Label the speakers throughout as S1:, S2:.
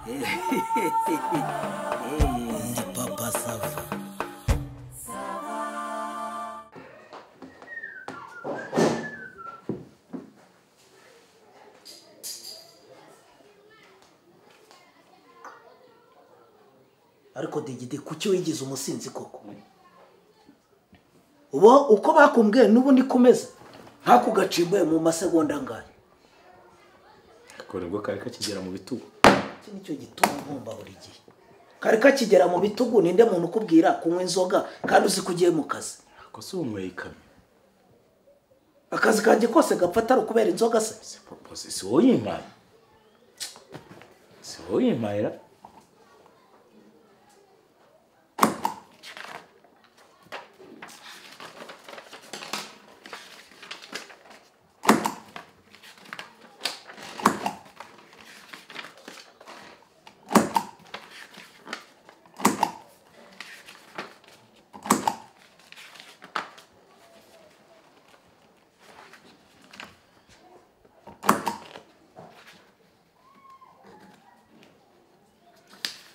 S1: Ni Papa Sava. Ariko Digidi, kuki wigize umusinzi koko? Ubo uko bakumbwiye n'ubu ndi kumeza ntakugacimbuye mu masegonda angahe?
S2: Kore bwo kari kakigera mu bitugu.
S1: Iki nicyo gituma nkumba buri gihe. Kari kakigera mu bitugu, ninde muntu ukubwira kunywa inzoga kandi uzi kugiye mu kazi?
S2: Ko si unyweye ikamyo.
S1: Akazi kanjye kose gapfa atari ukubera inzoga se?
S2: Si wowe uyimpaye. Si wowe uyimpaye ra?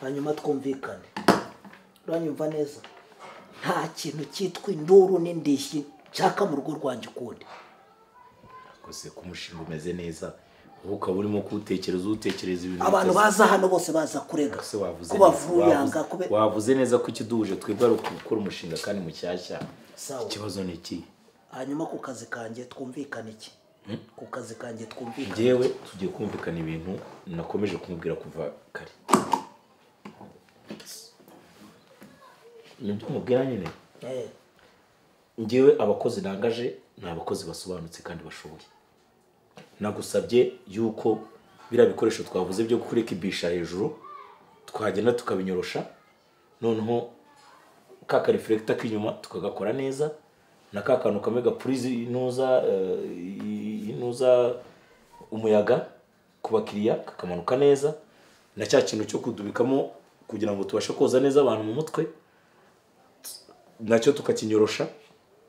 S1: Hanyuma twumvikane. Uranyumva neza? Nta kintu cyitwa induru n'indishyi nshaka mu rugo rwanjye ukundi.
S2: Kose kumushinga umeze neza, wowe ukaba urimo kuwutekereza utekereza ibintu.
S1: Abantu baza hano bose baza kurega. Kubavuyanga kube.
S2: Wavuze neza ko ikiduhuje twebwe ari gukora umushinga kandi mushyashya. Ikibazo ni iki?
S1: Hanyuma ku kazi kanjye twumvikane iki? Ku kazi kanjye twumvikane.
S2: Njyewe tugiye kumvikana ibintu nakomeje kumubwira kuva kare. Nibyo mubwira nyine. Njyewe abakozi nangaje ni abakozi basobanutse kandi bashoboye. Nagusabye yuko biriya bikoresho twavuze byo kurekibisha hejuru twagenda tukabinyorosha, noneho ka ka reflector k'inyuma tukagakora neza, na ka kantu kamwe gapurize inuza inuza umuyaga ku bakiriya kakamanuka neza, na cya kintu cyo kudubikamo kugira ngo tubashe koza neza abantu mu mutwe nacyo tukakinyorosha,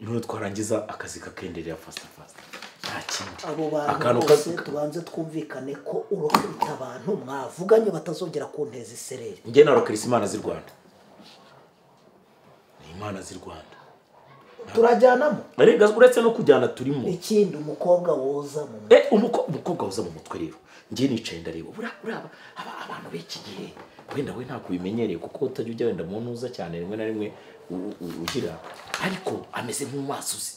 S2: noneho twarangiza akazi kakenderera fast fast. Nta kindi.
S1: Abo bantu bose tubanze twumvikane ko urokita abantu mwavuganye batazongera kunteza isereri.
S2: Njye narokirisa Imana z'i Rwanda. Ni Imana z'i Rwanda.
S1: Turajyanamo.
S2: Arega uretse no kujyana turimo.
S1: Ikindi umukobwa woza mu mutwe.
S2: Umukobwa woza mu mutwe rero. Njye nicaye ndareba. Uraba abantu b'iki gihe wenda we ntabwo ubimenyereye kuko utajya ujya wenda mu ntuza cyane rimwe na rimwe ugira, ariko ameze nk'umwasuzi.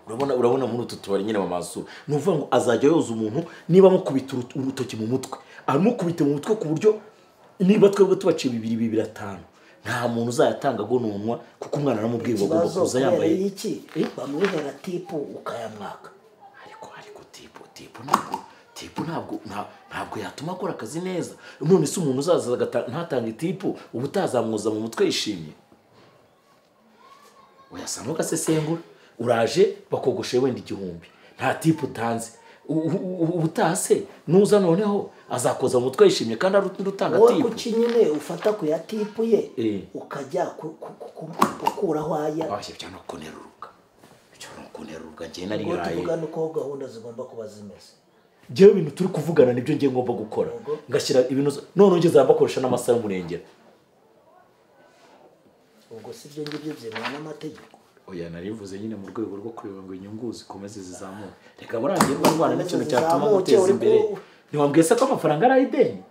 S2: Urabona muri utu tubari nyine bamasu. Ni ukuvuga ngo azajya yoza umuntu niba amukubita urutoki mu mutwe, amukubita mu mutwe ku buryo niba twebwe tubaciye 2 2 5 nta muntu uzayatanga gononwa, kuko umwana aramubwiye ngo agomba kuza yambaye
S1: iki, bamuhera tipu ukayamwaka.
S2: Ariko tipu ntabwo yatuma akora akazi neza. None se umuntu uzaza ntatanga itipu uba utazamwoza mu mutwe yishimye? Oya, ntugasesengura. Uraje bakogoshe wenda 1000 nta tipu utanze, ubutase nuza noneho azakoza mu mutwe yishimye kandi arutanga tipu.
S1: Wowe kuki nyine ufata ku ya tipu ye ukajya ukuraho aya?
S2: Washye cyane kuneruruka. Icyo nukuneruruka ngiye nari yaraye.
S1: Tuvugana uko gahunda zigomba kuba zimeze.
S2: Njyewe ibintu turi kuvugana nibyo ngiye ngomba gukora. Ngashyira ibintu none ngeze zambakoresha n'amasaha y'umurengera.
S1: Ubwo si byo ngibyo byemewe n'amategeko.
S2: Oya, narivuze nyine mu rwego rwo kureba ngo inyungu zikomeze zizamuke. Reka burangiye rwanda n'ikintu cyatuma guteza imbere. Ntiwambwiye se ko amafaranga ari ay'ideni?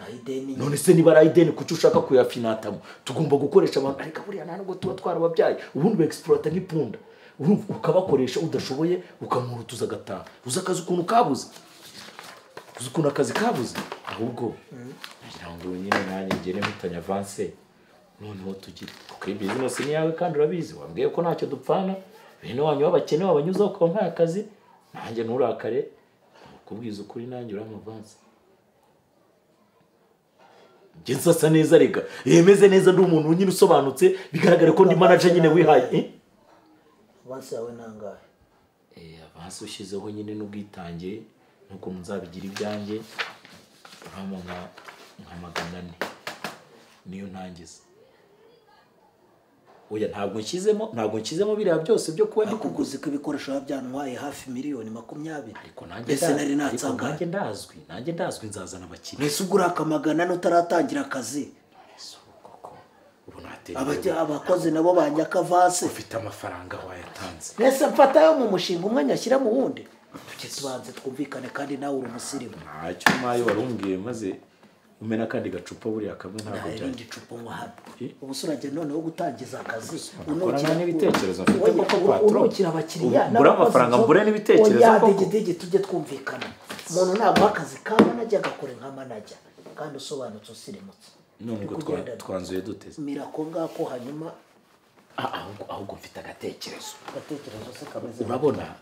S1: Ay'ideni.
S2: None se niba ari ay'ideni kuki ushaka kuyafinatamo? Tugomba gukoresha abantu, ariko buriya nta nubwo tuba twarababyaye. Ubundi ba-exploiter nk'ipunda. Ukabakoresha udashoboye ukamurutuza agataha. Uzi akazi ukuntu kabuze? Uzi ukuntu akazi kabuze? Ahubwo ngira ngo nyine nanjye ngere mpitanye avance. Noneho tugire kuko iyi business ni yawe kandi urabizi, wambwiye ko ntacyo dupfana, bene wanyu b'abakene babanyuzaho ukaba mpaye akazi, nanjye nturakare, kubwiza ukuri nanjye uramuvanze. Njye nsasa neza rega, yemeze neza ndi umuntu nyine usobanutse, bigaragara ko ndi manager nyine wihaye.
S1: Avance yawe nangahe?
S2: Avance ushyizeho nyine n'ubwitange nuko nzabigira ibyanjye, uramo nka 400 niyo ntangiza. Oya ntabwo nshyizemo biriya byose byo kuba ndi
S1: kuguzi ko ibikoresho byantwaye hafi 20,000,000.
S2: Ariko nanjye ndazwi, nanjye ndazwi nzazana abakiriya.
S1: Ese ugura akamagana n'utaratangira akazi? Abakozi nabo banyakavase.
S2: Ufite amafaranga wayatanze.
S1: Nese mfatayo mu mushinga umwe nyashyira mu wundi. Tujye tubanze twumvikane kandi nawe uri umusirimu.
S2: Ntacyo mayo warumbwiye maze umena kandi gacupa buriya kamwe ntabwo byari.
S1: Nta cupa nywa hano. Ubu surajya noneho gutangiza akazi.
S2: Unukira n'ibitekerezo mfite koko patron.
S1: Unukira abakiriya
S2: mbura amafaranga mbure n'ibitekerezo koko.
S1: Oya digidigi tujye twumvikana. Umuntu ntabwo akazi ka manager gakore nka manager kandi usobanutse usirimutse.
S2: None ngo twanzuye duteze.
S1: Mirako ngako hanyuma
S2: ahubwo mfite agatekerezo.
S1: Agatekerezo se kameze.
S2: Urabona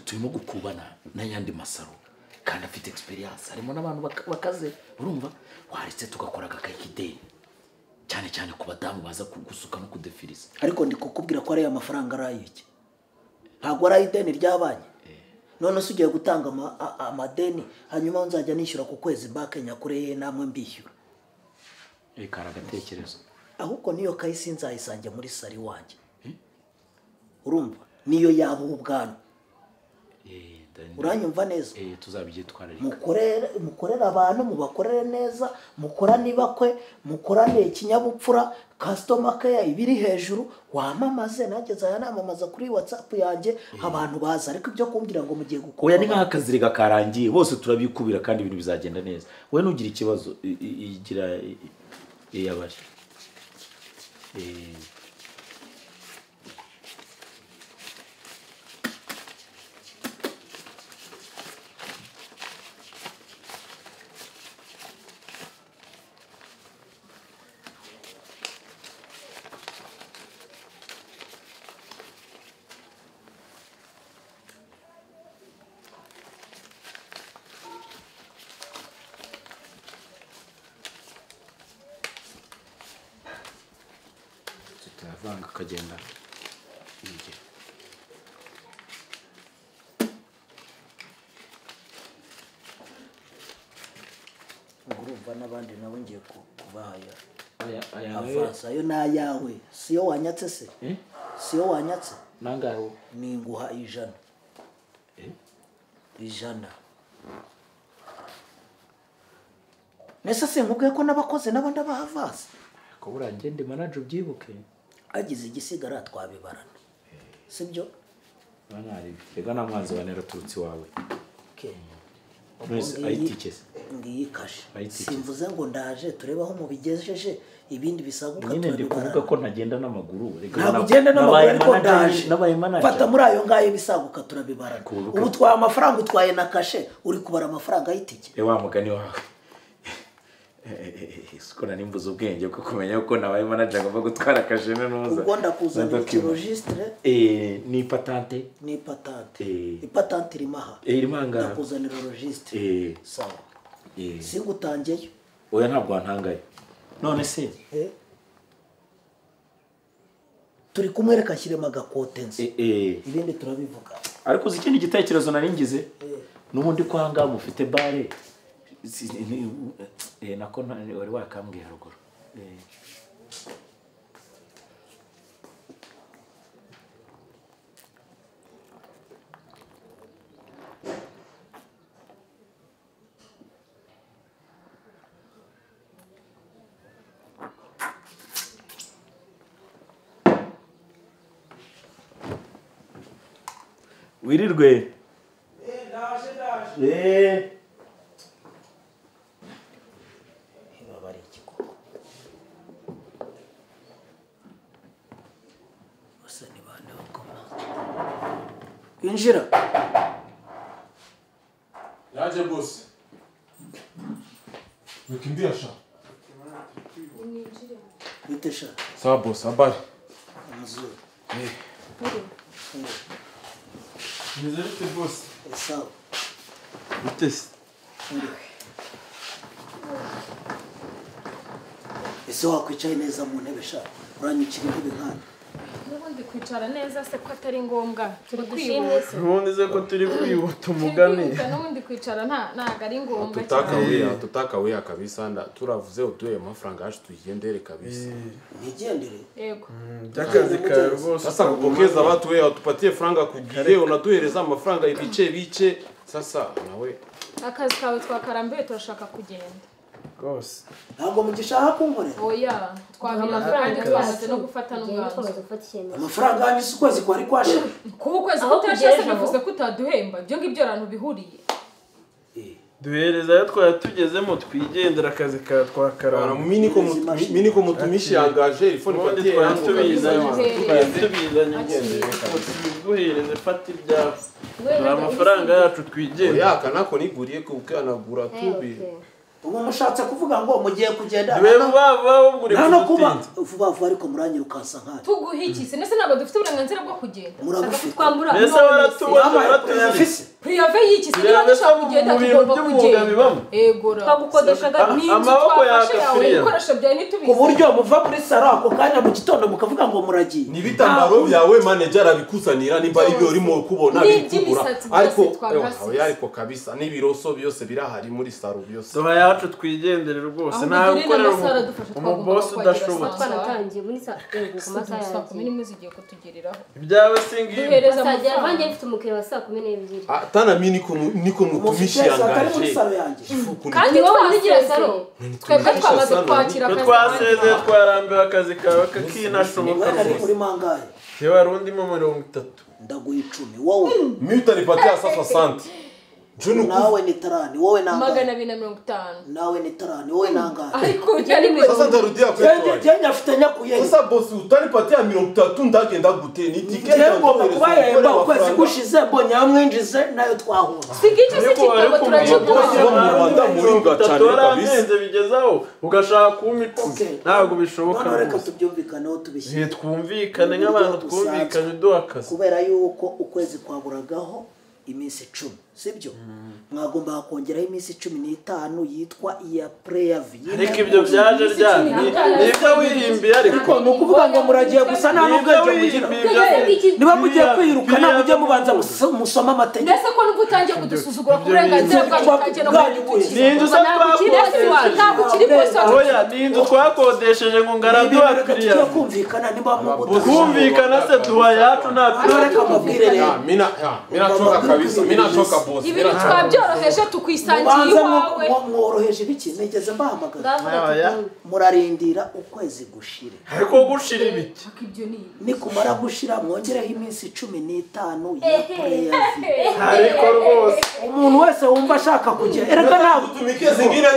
S2: turimo gukubana n'ayandi masaro kandi afite experience harimo n'abantu bakaze urumva waretse tugakora agakayikideni cyane cyane ku badamu baza gusuka no kudefiriza.
S1: Ariko ndi kukubwira ko ari amafaranga arayiki ntabwo ari ideni ry'abanye. None se ugiye gutanga amadeni hanyuma nzajya nishyura ku kwezi banke nyakureye namwe mbishyura.
S2: Kara agatekerezo.
S1: Ahubwo niyo kayisi nzayisange muri sari wanjye. Urumva niyo yaba ubwana. Uranyumva neza?
S2: Tuzabyitwararika.
S1: Mukorere abantu mubakorere neza, mukorane ibakwe, mukorane ikinyabupfura, customer care ibiri hejuru, wamamaze nanjye nzaya kuri WhatsApp yanjye abantu baza. Ariko ibyo kumbwira ngo mugiye gukora.
S2: Oya ni nk'akazi karangiye bose turabikubira kandi ibintu bizagenda neza. Wowe nugira ikibazo igira yabari. Vanga kagenda yigira.
S1: Urumva n'abandi nabo ngiye kubahaya. Aya avance ayo nayawe siyo wanyatse se? Siyo wanyatse?
S2: Nangaho
S1: ninguha 100. 100. Nese sinkubwiye ko n'abakoze nabo ndabaha avance.
S2: Ko burangende ndi manager ubyibuke.
S1: Agize igisigara twabibarana. Sibyo?
S2: Banari rega na mwanzi wa neraturutsi wawe.
S1: Okay.
S2: Ayitikese.
S1: Ngiyi kashe. Simvuze ngo ndaje turebe aho mubigejeje ibindi bisaguka
S2: turabibara. Nyine ndi kuvuga ko ntagenda n'amaguru.
S1: Rega ugenda n'amaguru ariko ndaje.
S2: Nabaye manager.
S1: Fata muri ayo ngayo bisaguka turabibarana. Ubu twaye amafaranga utwaye na kashe uri kubara amafaranga y'itike.
S2: Wa mugani wawe. Siko nari mbuze ubwenge bwo kumenya ko nabaye manager ngomba gutwara kashene nuza.
S1: Ubwo ndakuzanira registre.
S2: Ni patente.
S1: Ni patente. Ipatente irimo aha.
S2: Irimo aha.
S1: Ndakuzanira registre. Sawa. Singutangeyo.
S2: Oya ntabwo wantangaye. None se?
S1: Turi kumwereka ashyiremo agakote nzi. Ibindi turabivuga.
S2: Ariko uzi ikindi gitekerezo nari ngize? N'ubundi ko aha ngaha mufite bare. Nako wari wakambwiye haruguru. Wirirwe.
S3: Ndaje ndaje.
S1: Injira.
S3: Yaje boss. Wikimbia sha.
S1: Bite sha.
S3: Sawa boss, habari.
S1: Mzuri.
S3: Mzuri boss.
S1: Sawa.
S3: Bite.
S1: Ese wakwicaye neza mu ntebe sha. Uranyukira intebe nkana.
S4: N'ubundi kwicara neza se ko atari ngombwa turi
S5: Tugushimye se.
S6: Ubundi se ko turi kwihuta umugani.
S4: N'ubundi kwicara ntago ari ngombwa.
S7: Tutakawia kabisa nda turavuze utuye amafaranga yacu tugendere kabisa.
S1: Nigendere.
S4: Yego.
S6: Byakazi kawe rwose.
S7: Sasa kupokeza watu wewe utupatie franga kugiye unatuhereza amafaranga ibice bice sasa nawe
S4: akazi kawe twakarambiwe turashaka kugenda.
S6: Rwose.
S1: Ntabwo mugishaka kunkorera.
S4: Oya, twabira amafaranga twamaze no gufata n'umwanzuro.
S1: Amafaranga yanyu si ukwezi kwari kwashira.
S4: Kuba ukwezi kutashize bivuze ko utaduhemba. Ibyo ngibyo abantu bihuriye.
S6: Duhereza ayo twari tugezemo twigendera akazi kawe twakaramba.
S7: Mimi niko mutumishi angaje ilifoni patie yangu
S6: tubizanye ngendere kabisa. Guhereze fata ibyawe. Amafaranga yacu twigendera.
S7: Oya kanako niguriye kukanagura tubi.
S1: Ubu mushatse kuvuga ngo mugiye kugenda
S6: nta
S1: kuba vuba vuba ariko muranyirukansa nkari
S4: tuguha iki se nese ntabwo dufite uburenganzira bwo kugenda
S5: twambura
S6: nese baratubaza
S4: priyave y'iki se niba dushaka kugenda tugomba kugenda ego
S5: twagukodeshaga
S6: amaboko yakafiriya
S4: ibikoresho byawe ntitubizi
S1: ku buryo muva muri saro ako kanya mu gitondo mukavuga ngo muragiye
S7: ni bitambaro byawe manager abikuzanira nimba ari byo urimo kubona bikubura ariko ariko kabisa n'ibiroso byose birahari muri saro byose
S6: yacu twigendere rwose nta gukorera umubosi udashobotse
S5: twanatangiye muri saa ku masaha
S4: saa 11 zigiye kutugereraho
S6: ibyawe singibi
S5: sajya vange mfite umukiriya wa saa 12
S7: atana mimi niko mutumishi yangaje
S4: kandi wowe urigira saro twebwe twamaze kwakira akazi
S6: twasezeye twarambiwe akazi kawe kakinashoboka
S1: rwose uri mangahe
S6: jewe wari undimo 30
S1: ndaguha 10 wowe
S7: mimi utanipatia sasa 60
S1: nawe ni tarani wowe nanga
S4: 250
S1: nawe ni tarani wowe nanga
S4: ariko ujya
S7: sasa ndarudia kwetu
S1: jenya afitanya kuyeye
S7: sasa bosi utanipatia 30 ndagenda gute ni ticket
S1: ngomba kubayemba ukwezi gushize mbonye amwinjize nayo twahura
S4: sigice se kitabo turacikwa
S7: mu Rwanda muringa cyane kabisa
S6: bigezaho ugashaka kumpa ntabwo bishoboka
S1: none reka tubyumvikaneho tubishyire
S6: twumvikane nk'abantu twumvikanye uduha akazi
S1: kubera yuko ukwezi kwaburagaho iminsi 10 sibyo mwagomba kongeraho iminsi 15 yitwa iya prayer
S6: ariko ibyo byaje ryari nibyo wihimbiye ariko
S1: ni ukuvuga ngo muragiye gusa nta n'ubwenge mugira niba mugiye kwiruka nta mujye mubanza musoma amategeko
S4: ndetse ko nubwo utangiye kudusuzugura ku burenganzira bwacu
S6: ni inzu twakodesheje ni inzu twakodesheje ngo ngaraduha
S1: kiriya kumvikana niba
S6: kumvikana se duha yacu nta
S1: reka mubwire rero
S7: mina choka kabisa mina choka boss
S4: ibintu twabyoroheje tukwisangiye iwawe
S1: mworoheje ibiki nigeze mbahamagara murarindira ukwezi gushire
S6: ariko gushira ibiki
S1: nikumara gushira mwongereho iminsi 15 ya prayer
S6: ariko rwose
S1: umuntu wese wumva ashaka kujya erega ntabwo
S7: tumike zingine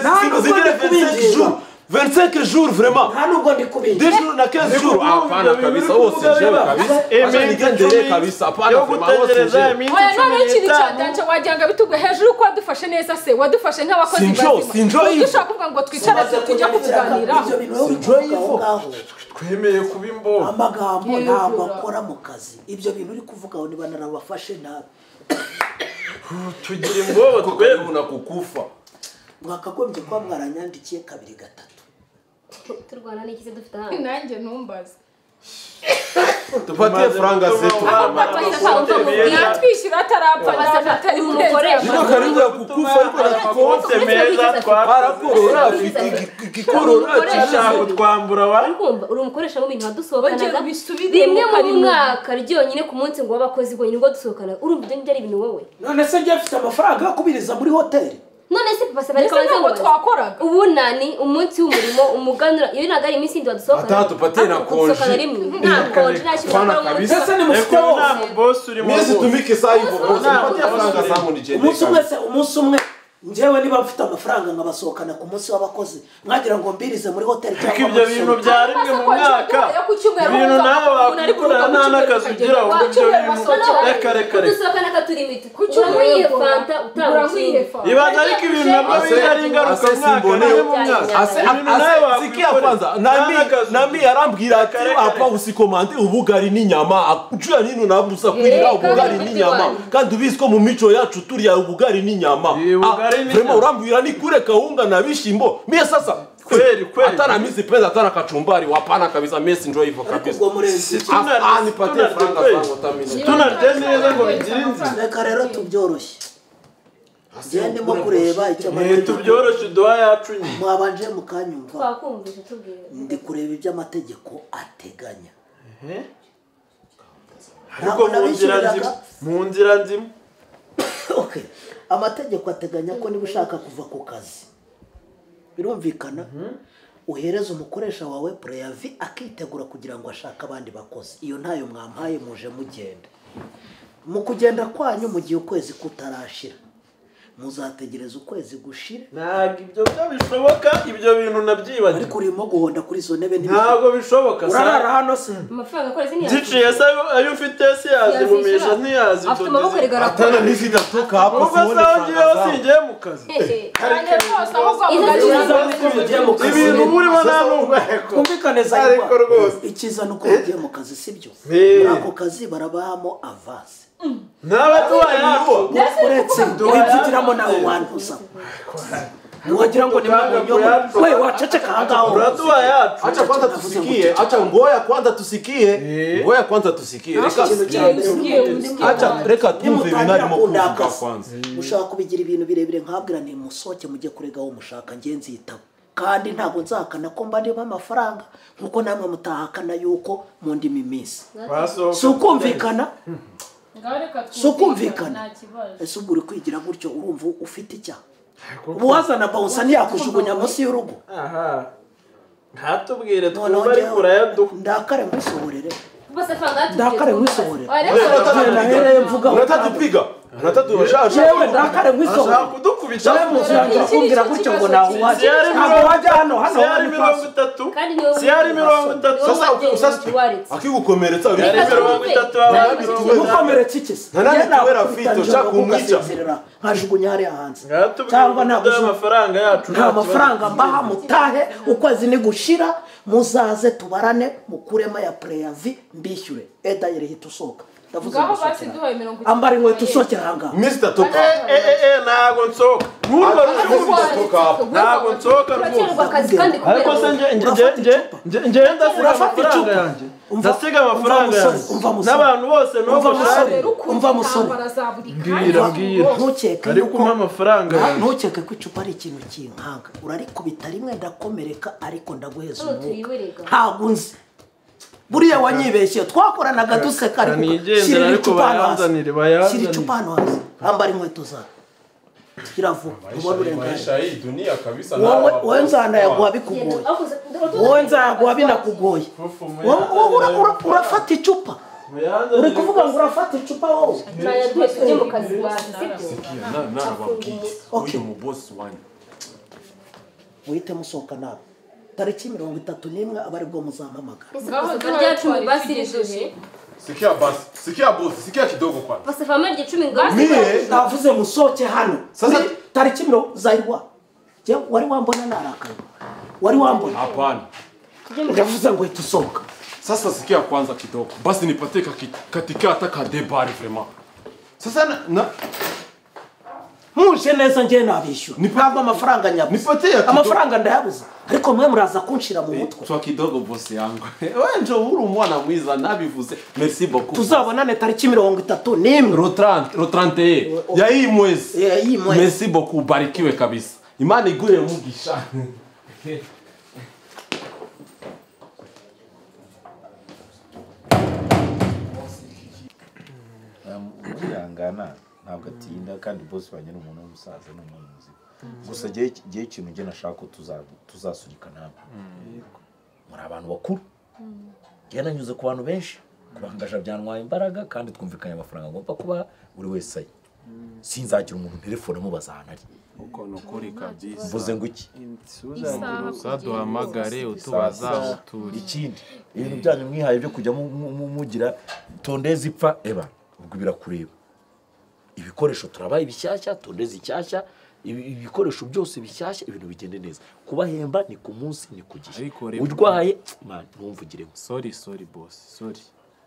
S7: zingine 25 jours 25 jours vraiment
S1: nta nubwo ndi kubinjira
S7: 10 jours na 15 jours hapana kabisa wose jewe kabisa acha nigendere kabisa hapana vraiment wose jewe
S4: oya none ikintu cyatanje wagira bitugwe hejuru ko wadufashe neza se wadufashe nk'abakozi
S7: bazima
S4: dushaka kuvuga ngo twicare tujya kuganira
S1: ibyo bintu
S6: twemeye kuba imboga
S1: amagambo ntabwo akora mu kazi ibyo bintu uri kuvugaho niba narabafashe nabi
S6: tugira imbobo
S7: twebwe na kukufa
S1: mwakagombye kuba mwaranyandikiye 2 3
S5: turwana n'iki se dufite hano
S4: nanjye ntumbaze
S7: tupatie franga zetu
S4: yatwishyura atarapfa atari
S5: umukoresha
S7: niko karibu ya kukufa ariko
S6: amakote meza
S7: twarakorora afite igikorora
S6: cyashaka kutwambura wa
S5: uri umukoresha mu bintu wadusohokanaga rimwe mu mwaka ryonyine ku munsi ngo w'abakozi bonyine ngo dusohokana urumva ibyo ngibyo ari ibintu wowe
S1: none se njye mfite amafaranga yo kubiriza muri hoteli
S5: none se papa sabari
S4: kabanza ngo twakoraga
S5: ubunani umunsi w'umurimo umuganura iyo ntago ari iminsi yindi wadusohokana
S7: atatu patie na konje
S5: rimwe nta konje nta
S7: kintu kabisa
S1: sasa ni mufite
S6: nta boss urimo
S7: mimi tumike saa hivyo boss nipatie faranga zangu nijende
S1: umunsi umwe se umunsi umwe njyewe niba mfite amafaranga nkabasohokana ku munsi w'abakozi mwagira ngo mbirize muri hoteli
S6: cyangwa ibyo bintu bya rimwe mu mwaka ibintu nawe wakwikorera nta n'akazi ugira ngo ibyo bintu reka reka reka
S5: dusohokana akaturimita uranyweye fanta utanga
S6: ibaza ariko ibintu nabwo biza ari ingaruka mwaka nawe mu mwaka
S7: sikia kwanza nami arambwira ati apa usikomande ubugari n'inyama juu ya nini unabusa kwirira ubugari n'inyama kandi ubizi ko mu mico yacu turya ubugari n'inyama vraiment urambwira ni kure kawunga na bishimbo mie sasa
S6: Kweli kweli.
S7: Hata na mimi sipendi hata na kachumbari hapana kabisa mimi si ndio hivyo kabisa. Ah nipatie franga zangu hata mimi.
S6: Tunarya neza ngo bigire inzira.
S1: Reka rero tubyoroshye. Njye ndimo kureba icyo amategeko.
S6: Tubyoroshye duha yacu nyine.
S1: Mwabanje mukanyumva.
S5: Twakumvise tubwire.
S1: Ndi kureba ibyo amategeko ateganya.
S6: Ariko mu nzira nzima.
S1: Okay. Amategeko ateganya ko niba ushaka kuva ku kazi birumvikana uhereza umukoresha wawe preavis akitegura kugira ngo ashake abandi bakozi. Iyo ntayo mwampaye muje mugenda. Mu kugenda kwanyu mu gihe ukwezi kutarashira muzategereza ukwezi gushira.
S6: Ntabwo ibyo byo bishoboka, ibyo bintu nabyibagiwe.
S1: Ariko urimo guhonda kuri izo ntebe
S6: ntabwo bishoboka.
S1: Urarara hano se
S5: amafaranga akora se
S6: ntiyazi. Se ayo ufite se yazirumisha ntiyazi.
S5: Afite amaboko
S7: rigara. Atana mimi natoka hapo sione
S6: franga. Singiye mu kazi. Ibintu murimo nta nubwo
S1: kumvikane za
S6: ariko rwose
S1: ikiza nuko ugiye mu kazi sibyo. Muri ako kazi barabahamo avance. Uretse wivugiramo nawe wantuza wagira ngo ni mwanyo wewe waceceka ahangaho.
S6: Uraduha yacu.
S7: Acha kwanza tusikie, acha ngoya kwanza tusikie. Ngoya kwanza tusikie. Reka acha reka tumve ibinarimo kuvuga kwanza.
S1: Mushaka kubigira ibintu birebire nkabwira nti musoke mujye kurega aho mushaka nge nzitaba. Kandi ntabwo nzahakana ko mba ndimo amafaranga nkuko namwe mutahakana yuko mu ndimi minsi. Si ukumvikana? Si ukumvikana? Ese ubwo uri kwigira gutyo urumva ufite icyaha? Ubu wazana bouncer ntiyakujugunya munsi y'urugo.
S6: Aha. Ntatubwire twumva ariko urayaduha.
S1: Ndakare nkwisohorere. Ndakare nkwisohorere.
S7: Unatatupiga. Unatatupiga.
S1: Yewe ndakare nkwisohorere.
S6: Ashaka kudukubita.
S1: Kumbwira gutyo ngo nawe wajya. Ntabwo wajya hano hano.
S6: Siyari 30. Siyari 30.
S7: Sasa akigukomeretsa uri
S6: 30.
S1: Gukomeretsa iki se?
S7: Nani kubera afite ushaka kumwica.
S1: Nkajugunya hariya hanze. Cyangwa ntabwo
S6: amafaranga yacu.
S1: Nta mafaranga mbaha mutahe ukwezi ni gushira muzaze tubarane mukurema ya preavis mbishyure. Eda yeri hita usohoka. Ndavuze ngo ambara inkweto usohokera ahangaha.
S7: Mr. Toka.
S6: Ntabwo nsohoka. Ntabwo nsohoka rwose. Ariko se nge ndasiga amafaranga yanjye. Ndasiga amafaranga yanjye. N'abantu bose n'ubu
S1: musore. Umva musore.
S6: Mbwira mbwira.
S1: Ntukeke
S6: ariko umpa amafaranga yanjye.
S1: Ntukeke ko icupa ari ikintu kinkanga. Urarikubita rimwe ndakomereka ariko ndaguheza umwuka. Ntabwo nzi. Buriya wanyibeshye twakoranaga duseka ariko
S6: shyira icupa
S1: shyira icupa hano hasi ambara inkweto zawe kiravuga ubona urengaye wowe nzanayaguha bikugoye wowe nzayaguha binakugoye wowe urafata icupa uri kuvuga ngo urafata icupa wowe uhite musohoka nawe tariki 31 abari bwo muzampamagara.
S7: Sikia basi, sikia boss, sikia kidogo kwanza.
S5: Basi family 10 ngo.
S7: Mie
S1: navuze musoke hano. Sasa tariki zairwa. Je, wari wambona narakaye. Wari wambona?
S7: Hapana.
S1: Ndavuze ngo itusoka.
S7: Sasa sikia kwanza kidogo. Basi nipatie katika hata ka debari vraiment. Sasa na
S1: muje neza nje nabishyura. Ntabwo amafaranga nyabuze. Amafaranga ndayabuze. Ariko mwe muraza kunshira mu mutwe.
S7: Twa kidogo boss yangu. Wewe njo uri umwana mwiza nabivuze. Merci beaucoup.
S1: Tuzabonane tariki 31.
S7: Ro 30, ro 31. Ya hii mwezi.
S1: Ya hii mwezi.
S7: Merci beaucoup, barikiwe kabisa. Imana iguhe umugisha.
S8: Yangana ntabwo atinda kandi boss wanjye ni umuntu w'umusaza ni umuntu muzima. Gusa giye ikintu nge nashaka ko tuzasunika namwe. Muri abantu bakuru. Nge nanyuze ku bantu benshi kubangaje byantwaye imbaraga kandi twumvikanye amafaranga ngomba kuba buri wese aye. Sinzagira umuntu telefone mubaza ahantu ari.
S3: Uko nukuri kabisa.
S8: Mvuze ngo iki?
S3: Uzaduhamagare utubaza uturi.
S8: Ikindi ibintu byanyu mwihaye byo kujya mugira tondezi ipfa eba ubwo birakureba. Ibikoresho turabaye ibishyashya tondezi inshyashya ibikoresho byose bishyashya ibintu bigende neza. Kubahemba ni ku munsi ni ku gihe. Urwaye man ntumvugiremo.
S3: Sorry sorry boss sorry.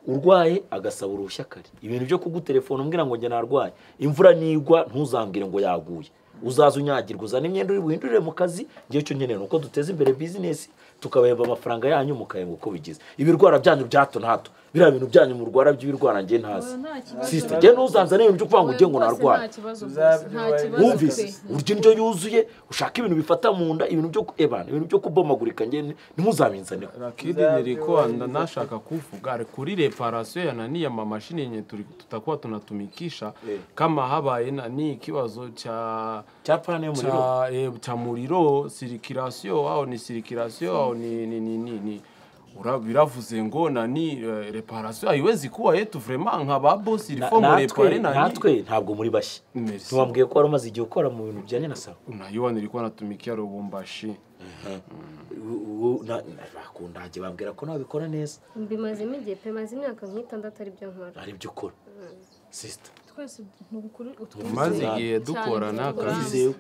S2: Urwaye agasaba uruhushya kare. Ibintu byo kugutelefona umbwira ngo njye narwaye. Imvura nigwa ntuzambwire ngo yaguye. Uzaza unyagirwa uzana imyenda uri buhindurire mu kazi. Ngiye cyo nkeneye nuko duteza imbere business, tukabahemba amafaranga yanyu mukahemba uko bigize. Ibirwara byanyu bya hato na hato, biriya bintu byanyu murwara by'ibirwara ngiye ntazi. Sister, ngiye ntuzanzane ibintu byo kuvuga ngo ugiye ngo narware. Wumvise urya indyo yuzuye, ushaka ibintu bifata mu nda, ibintu byo ebana, ibintu byo kubomagurika ngiye ntimuzabinzaneho.
S3: Lakini nilikuwa nashaka kuvuga kuri reparation ya nani ya mamashini yenye tutakuwa tunatumikisha kama habaye nani ikibazo cha
S2: pane y'umuriro
S3: cha muriro circulation au ni circulation au ni biravuze ngo nani reparation haiwezi kuwa yetu vraiment nka ba boss il faut mu réparer nani.
S2: Natwe ntabwo muri bashya. Ntiwambwiye ko wari umaze igihe ukora mu bintu bijyanye na salon?
S3: Unajua nilikuwa natumikia Lubumbashi.
S2: Bakundage bambwira ko nabikora neza.
S5: Mbimazemo igihe pe, maze imyaka nk'itandatu ari byo nkora.
S2: Ari byo ukora. Sister,
S4: twese ntubukuru
S3: utwize igihe dukorana
S5: kazi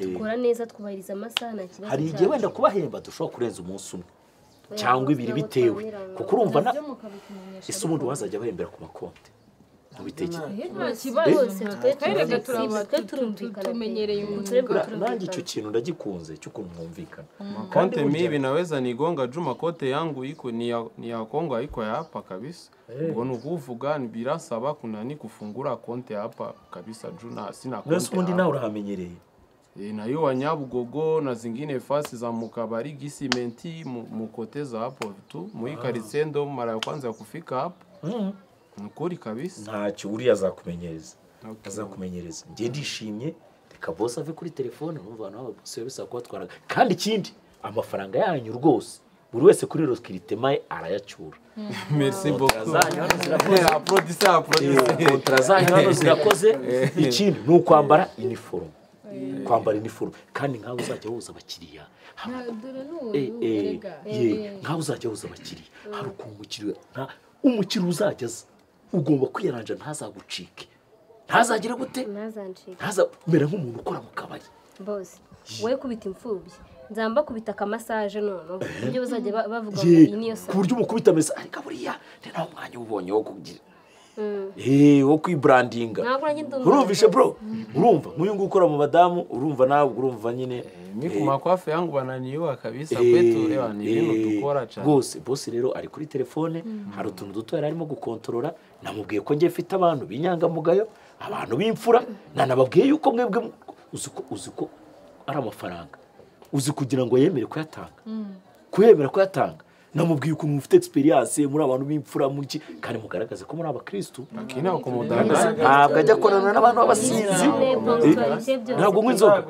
S5: dukora neza, twubahiriza amasaha nta kibazo.
S2: Hari igihe wenda kubahemba dushobora kurenza umunsi umwe cyangwa ibiri bitewe, kuko urumva na ese ubundi wazajya bahembera ku makonti nanjye icyo kintu ndagikunze cy'ukuntu mwumvikana.
S3: Konte mibi naweza nigonga juma kote yangu iko ni ya Kongo haiko ya hapa kabisa. Ubwo nukuvuga birasaba kunani kufungura konte hapa kabisa juna sina konte.
S2: Nese ubundi nawe urahamenyereye?
S3: Na hiyo Wanyabugogo na zingine fasi za mukabari gisimenti mukoteza hapo tu muikarisendo mara ya kwanza ya kufika hapo. Nukuri kabisa.
S2: Ntacyo uriya azakumenyereza. Azakumenyereza. Ngiye ndishimye reka boss ave kuri telefone numva abantu baba boss bisaba kubatwara. Kandi ikindi amafaranga yanyu rwose buri wese kuri recrutement arayacyura.
S3: Merci beaucoup. Applaudissez, applaudissez.
S2: Kontra zanyu hano zirakoze. Ikindi ni ukwambara uniform. Kwambara uniform kandi nkawe uzajya woza abakiriya. Nkawe uzajya woza abakiriya. Hari ukuntu umukiriya uzajya aza ugomba kwiyaranja ntazagucike. Ntazagire gute?
S5: Ntazancike.
S2: Ntazamera nk'umuntu ukora mu kabari.
S5: Boss, wowe kubita imfubyi. Nzamba kubita akamasaje noneho. Ibyo bazajya bavuga ngo iyi niyo
S2: sa. Ku buryo umukubita mesa ariko buriya ni naho umwanya ubonye wo kugira. Wo kwibrandinga. Urumvishe bro? Urumva nk'uyu nguyu ukora mu badamu, urumva nawe urumva nyine.
S3: Mimi ku makwafe yangu bananiwa kabisa kwetu ewa ni ibintu dukora cyane.
S2: Rwose boss rero ari kuri telefone, hari utuntu duto yari arimo gukontorora, namubwiye ko ngiye mfite abantu b'inyangamugayo, abantu b'imfura, nanababwiye yuko mwebwe uzi ko ari amafaranga. Uzi kugira ngo yemere kuyatanga. Kuyemera kuyatanga. Namubwiye ukuntu mufite experience muri abantu b'imfura muri iki kandi mugaragaze ko muri abakristo. Ntabwo ajya korana n'abantu b'abasinzi. Ntabwo nywa inzoga.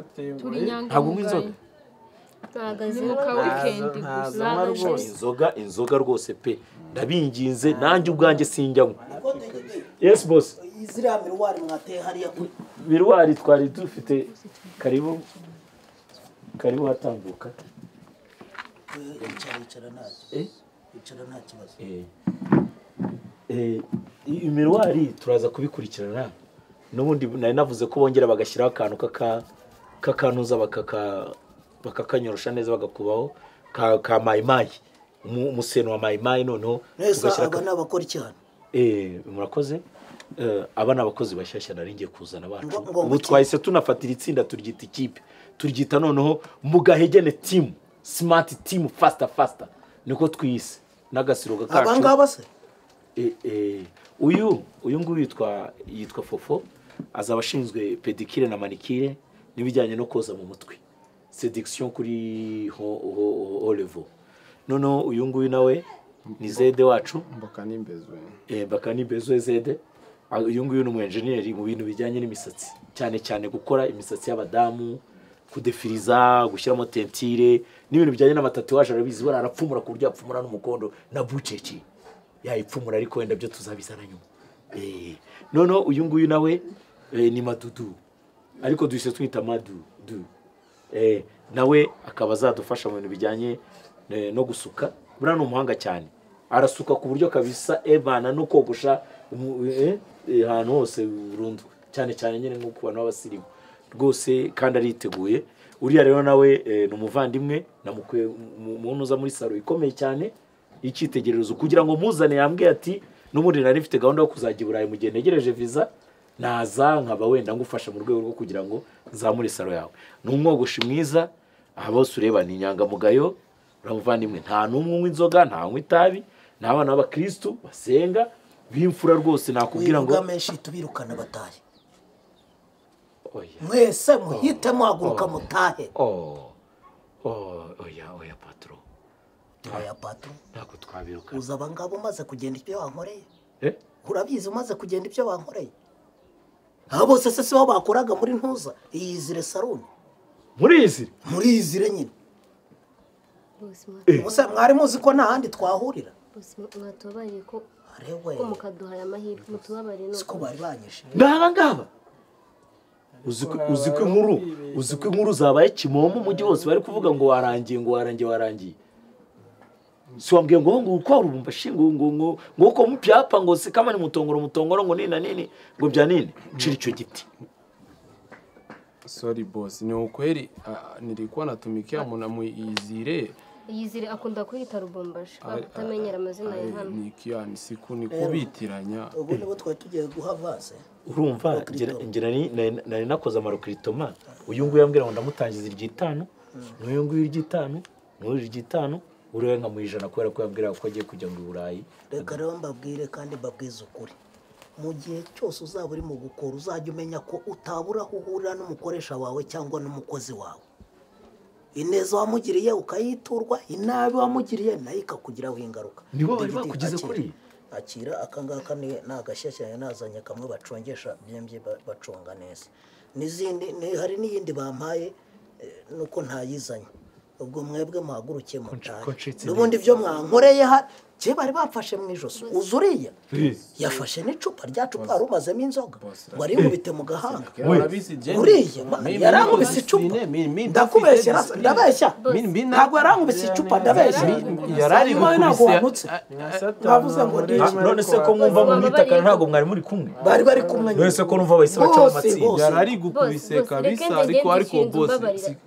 S2: Ntabwo nywa inzoga. Inzoga rwose pe. Ndabinginze nanjye ubwanjye sinjyanywa. Yes boss.
S1: Iziriya miruwari mwateye hariya kuri
S2: miruwari twari dufite karibu karibu hatambuka.
S1: Icara ntacyo. Icara nta kibazo.
S2: Imiruwari turaza kubikurikirana. N'ubundi nari navuze ko bongera bagashyiraho akantu kakanuza bakakanyorosha neza bagakubaho ka mayimayi. Umuseno wa mayimayi noneho
S1: ugashyira aba n'abakora cyane.
S2: Murakoze. Aba n'abakozi bashyashya nari ngiye kuzana bacu. Ubu twahise tunafatira itsinda turyita ikipe. Turyita noneho mugahegene team. Smart team faster faster niko twise n'agasiroga kacu.
S1: Abangaba se
S2: uyu nguyu yitwa Fofo, azaba ashinzwe pedicure na manicure n'ibijyanye no koza mu mutwe, seduction kuri ho level. Noneho uyu nguyu nawe ni Zede wacu Mbakanimbezwe Zede. Uyu nguyu ni umu engineer mu bintu bijyanye n'imisatsi, cyane cyane gukora imisatsi y'abadamu, kudefiriza, gushyiramo tentire n'ibintu bijyanye n'amatatuwaje. Arabizi, bara arapfumura ku buryo apfumura n'umukondo na bucece yayipfumura, ariko wenda byo tuzabizana nyuma. Noneho uyu nguyu nawe ni Madudu, ariko duhise twita Madudu. Nawe akaba azadufasha mu bintu bijyanye no gusuka. Buriya ni umuhanga cyane, arasuka ku buryo kabisa ebana no kogosha ahantu hose burundu, cyane cyane nyine nko ku bantu b'abasirimu rwose, kandi ariteguye. Uriya rero nawe ni umuvandimwe, namukuye umuntu uza muri salo ikomeye cyane icyitegererezo kugira ngo muzane. Yambwiye ati n'ubundi nari mfite gahunda yo kuzajya i Burayi mu gihe ntegereje visa, Naza nkaba wenda ngufasha mu rwego rwo kugira ngo nzamure salo yawe. Ni umwogoshi mwiza, aha bose ureba ni inyangamugayo, uramuvandimwe nta n'umwe unywa inzoga, nta unywa itabi, ni abana b'abakristu basenga b'imfura rwose nakubwira ngo
S1: wivuga menshi tubirukana batahe. Mwese muhite muhaguruka mutahe.
S2: Oya oya patro.
S1: Oya patro.
S2: Ntabwo twabirukana.
S1: Uza abangabo umaze kugenda ibyo wankoreye? Urabizi umaze kugenda ibyo bankoreye? Abo bose se sibo bakoraga muri ntuza iyizire salon.
S2: Muri izire?
S1: Muri izire nyine. Bose mwari muzi ko nta handi twahurira.
S5: Bose mwatubabariye ko mukaduhaye amahirwe mutubabariye no.
S1: Siko bari banyishe.
S2: Ndaba ngaba. Uzi ko inkuru zabaye kimomo umujyi wose bari kuvuga ngo warangiye ngo warangiye. Si wambwiye ngo ngo uko urumva shingo ngo ngo ko mupyapa ngo se kama ni mutongoro ngo nini na nini ngo bya nini cira icyo giti.
S3: Sorry boss, ni ukweli nilikuwa natumikia muna muizire.
S5: Yizire akunda kwita Rubombashi utamenyera amazina ya hano.
S3: Nikia ni siku nikubitiranya.
S1: Ubu nibo twari tugiye guha avance.
S2: Urumva ngira nari nakoze amarokritoma. Uyu nguyu yambwira ngo ndamutangiza iry'itanu, n'uyu nguyu iry'itanu, n'uyu iry'itanu, uriwe nka mu ijana kubera ko yambwira ko agiye kujya mu Burayi.
S1: Reka rero mbabwire kandi mbabwize ukuri. Mu gihe cyose uzaba uri mu gukora uzajya umenya ko utabura aho uhurira n'umukoresha wawe cyangwa n'umukozi wawe. Ineza wamugiriye ukayiturwa, inabi wamugiriye nayo ikakugiraho ingaruka.
S2: Nibo bari bakugize kuri
S1: akira akangaka ni nagashyashya nazanye kamwe bacongesha byembye baconga neza. Nizindi hari n'iyindi bampaye nuko ntayizanye. Ubwo mwebwe muhagurukiye mutahe. Nubundi byo mwankoreye ha je bari bamfashe mu ijosi. Uzuriya yafashe n'icupa rya cupa rumazemo inzoga ngo arinkubite mu gahanga. Uriya yarankubise icupa. Ndakubeshya ndabeshya. Ntabwo yarankubise icupa ndabeshya.
S3: Yarari gukubise.
S1: Navuze ngo
S2: none se ko mwumva mu mwitakana ntabwo mwari muri kumwe.
S1: Bari bari kumwe.
S2: None se ko numva bahise baca mu matsinda.
S3: Yarari gukubise kabisa ariko boss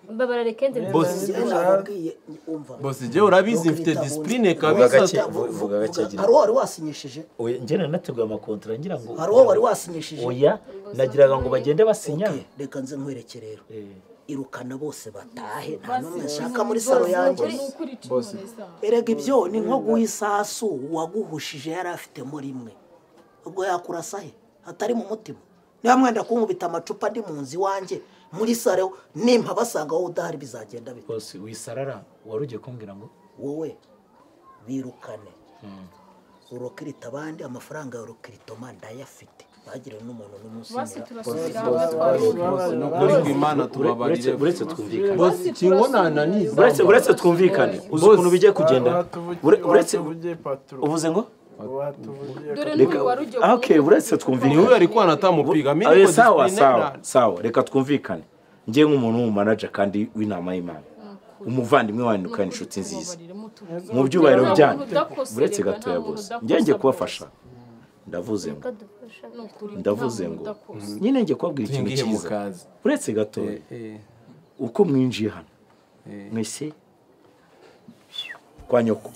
S5: mbabara rekende
S3: boss boss je urabizi mfite discipline kabisa.
S2: Vuga gake.
S1: Hari wari wasinyishije?
S2: Oya njye nateguye amakontra ngira ngo
S1: hari wari wasinyishije?
S2: Oya nagiraga ngo bagende basinya.
S1: Reka nze nkwereke rero. Irukana bose batahe nta numwe nshaka muri salo yanjye. Erega ibyo ni nko guha isasu waguhushije yari afitemo rimwe. Ubwo yakurasa he? Hatari mu mutima. Niba mwenda kunkubita amacupa ndi mu nzu iwanjye muri salo nimpa basanga wowe udahari bizagenda bite?
S2: Bose wisarara wari ugiye kumbwira ngo
S1: wowe birukane urokirita abandi amafaranga ya rokiritoma ndayafite bagire n'umuntu n'umusinyira.
S2: Uretse twumvikane uretse twumvikane uzi ukuntu bigiye kugenda uretse uvuze ngo okay uretse twumvikane
S3: niwe ariko anatamupiga mimi
S2: sawa sawa sawa reka twumvikane ngiye nk'umuntu w'umumanager kandi w'inama y'Imana umuvandimwe wanyu kandi inshuti nziza mu byubahiro byanyu uretse gatoya bose ngiye kubafasha ndavuze ngo nyine ngiye kubabwira ikintu cyiza uretse gatoya uko mwinjiye hano mwese kwa nyoko